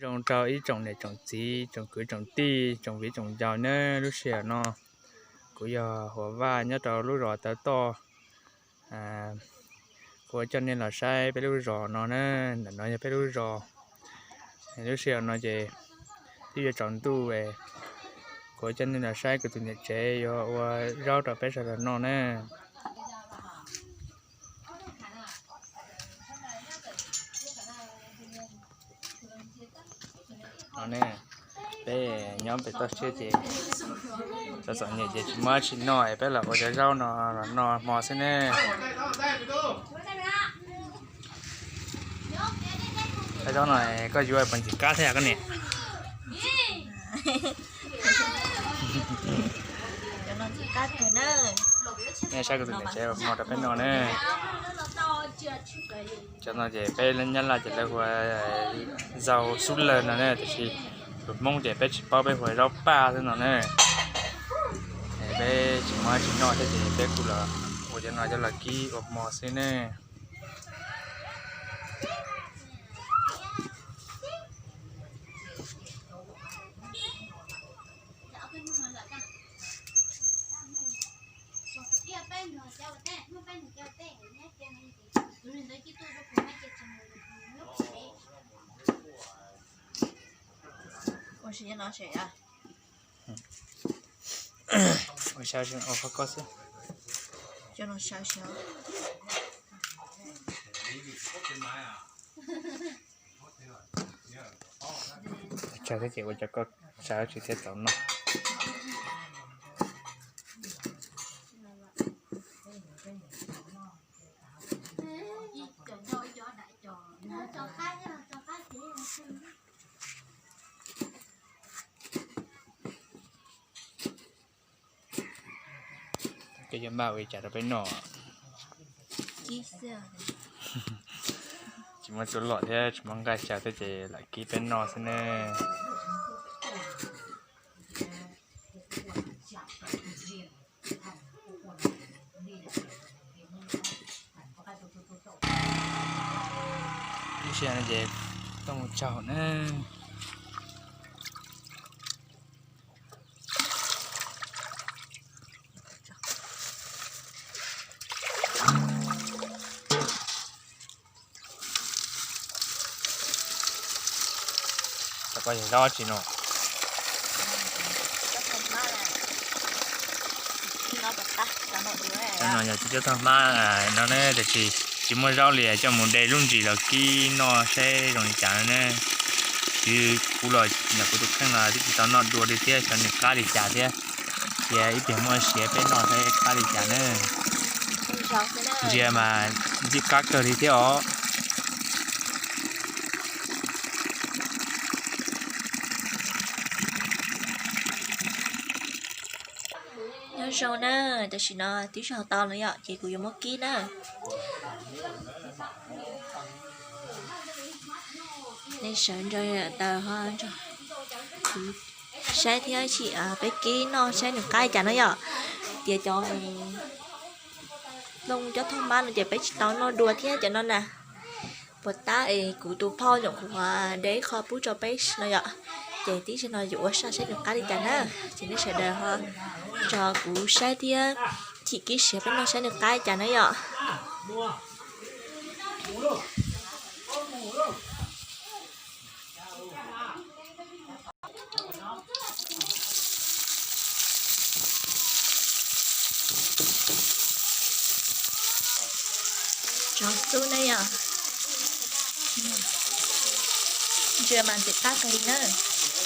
Zoo rau ib tsoom niam tsoom txiv, tsoom kwv tsoom tij, tsoom viv tsoom ncaus nawb. Lub sij hawm no kuv yog Huas Vaj nyob rau lub zos Tav Toj. Kuv coj nej los saib peb lub zos no na, ntawm no yog peb lub zos. Lub sij hawm no ces twb yuav tsaus ntuj, kuv coj nej los saib kuv tus niam tsev yuav ua zaub rau peb sawv daws noj na. No ne, peb nyob pem toj siab ces txom txom nyem ces tsis muaj dab tsi noj es peb los ua cov zaub no los noj hmo xwb ne. Cov zaub no koj yuav puas ntxim qab thiab koj niam? Cov no ntxim qab kawg na. Nej saib kuv tus niam tsev ua hmo rau peb noj ne. Cov no ces peb Nyab Laj ces lawv hu ua zaub xub lawg no ne, tiam sis tus Hmoob ces peb tsis paub, peb hu ua zaub paj xwb no ne. Peb tsis muaj dab tsi noj thiab ces peb kuj los ua cov no coj los kib ua hmo xwb ne. Ua si no se a. Ua sa ua qhov koj xwb. Cov no sa sa. Tsawg thiab ces ua cov koj sa tsis thiaj tau noj. Koj yuav npaj ua li cas rau peb noj? Tsis muaj txuj lom thiab tsis muaj nqaij xyaw thiab ces lam kib peb noj xwb ne. Lub sij hawm no ces tooj tsaug na. Koj yog zaub tsi no? Zaub no yog tsis coj txog hmab no ne, tiam sis tsis muaj zaub li coj mus de lub ntsis los kib noj saib zoo li cas no ne. Kuv los ntawm kuv tus kheej los twb tsis tau noj dua li thiab, xyov nws qab li cas thiab. Cia ib pliag muaj siav peb noj saib qab li cas na. Ntsia mas ntxim qab kawg li thiab os. Nyob zoo na, tam sim no twb zog tau no yom, ces kuv yuav muab kib na. Nej sawv ntawd ho kuv saib thiab, peb kib noj saib nws qab li cas no yom. Tias cov looj cov thoj hmab no ces peb tsis tau noj dua thiab cov no na. Puas tab es kuv tus phauj nyuam qhuav de ib qho pub rau peb no yom, ces tib si no yuav ua saj saib nws qab li cas na. Ces nej sawv daws ho nrog kuv saib thiab, chim kib siav peb noj saib nws qab li cas na yom. Tsob xub ne yom. Ntsia mas ntxim qab kawg li na.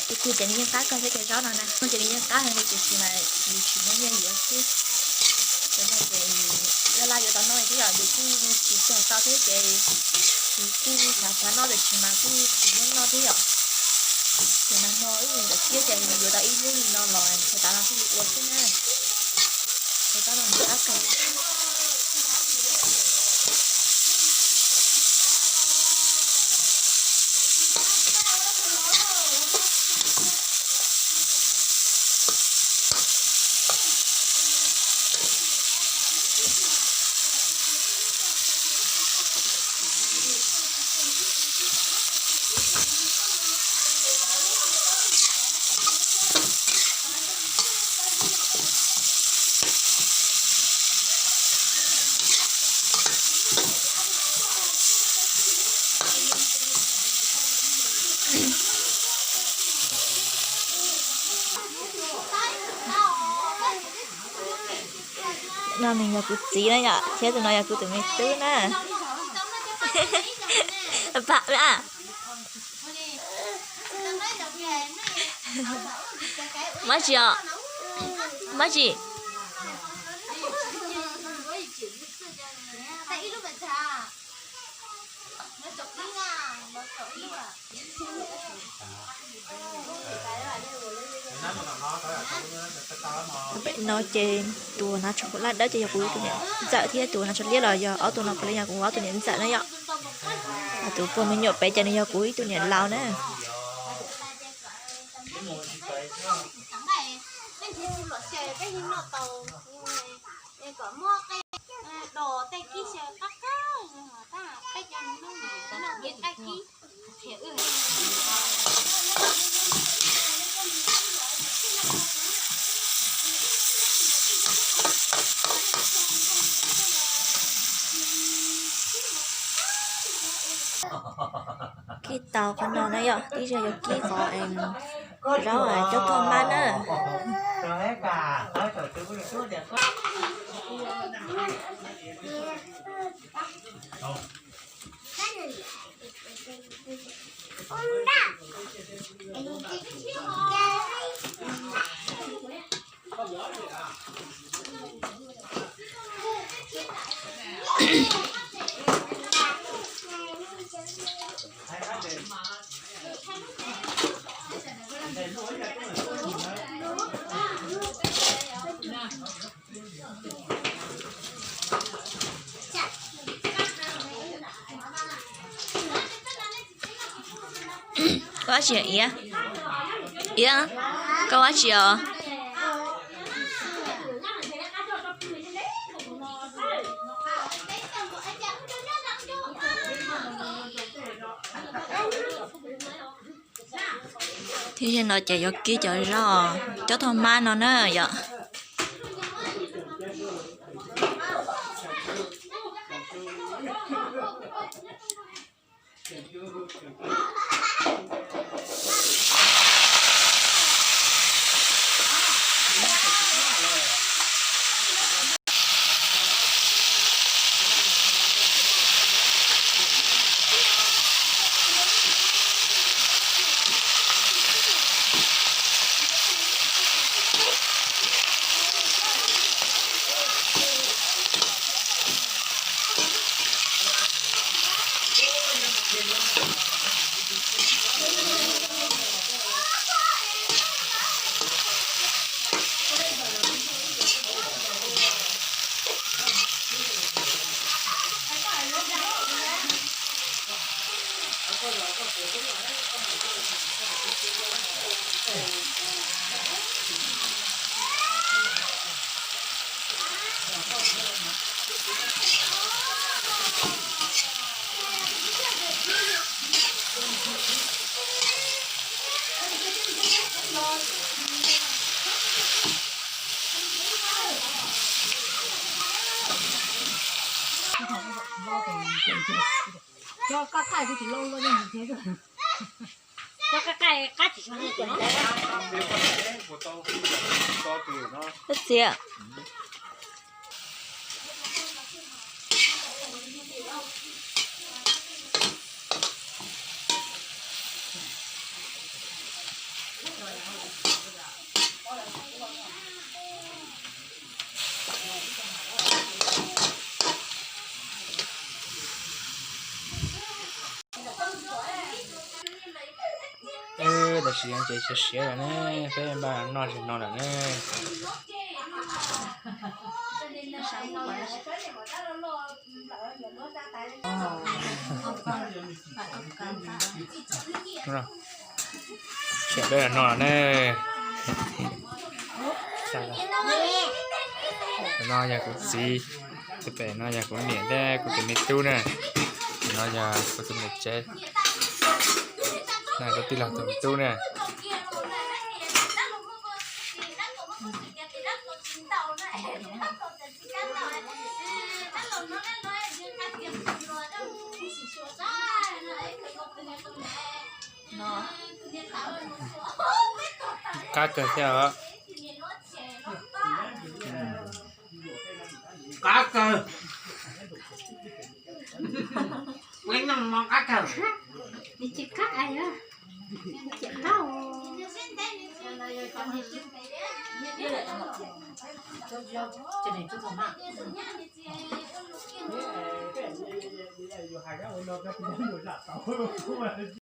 Tus kug ces nws yeej qab kawg thiab cov zaub no na, ces nws yeej qab heev li tiam sis mas yus tsis muaj nyiaj yuav xwb. Cov no ces laj laj yuav tau noj thiab yom, yus kuj tsis txog tau thiab ces yus kuj xav xav noj tiam sis mas kuj tsis muaj noj thiab yom. Ces nag hmo wb mus nram ciab ces yuav tau ib lub li no los thaum tas no thiaj li ua xwb na. Ces tsob no nws qab kawg. No nws yog kuv txiv na yom, thiab tus no yog kuv tus me tub na. Pam na. Mab tsis os? Mab tsis? Pem no ces tus hnav tsho laj dawb ces yog kuv tus niam ntxawm thiab tus hnav tsho liab los yog ob tug no puav leej yog kuv ob tug niam ntxawm na yom. Tus puag me nyuam pem ces nws yog kuv ib tug niam laus na. Kib tau qhov no na yom, ib zaug yuav kib qhov zaub cob thoj mab na. Koj ua dab tsi Iab? Iab, koj ua dab tsi os? Thiab zaum no ces yuav kib cov zaub cob thoj mab no na yom. Koj txiv. Tam sim no ces txog siav lawm ne, peb npaj noj zaum no lawm ne. Peb los no ne. No yog kuv txiv, pem no yog kuv niam thiab kuv tus me tub na. No yog kuv tus niam tsev, no kuv tij laug tus me tub na. Qab kawg thiab os. Qab kawg. Peb noj mov qab kawg. Tsis qab, tsis qab.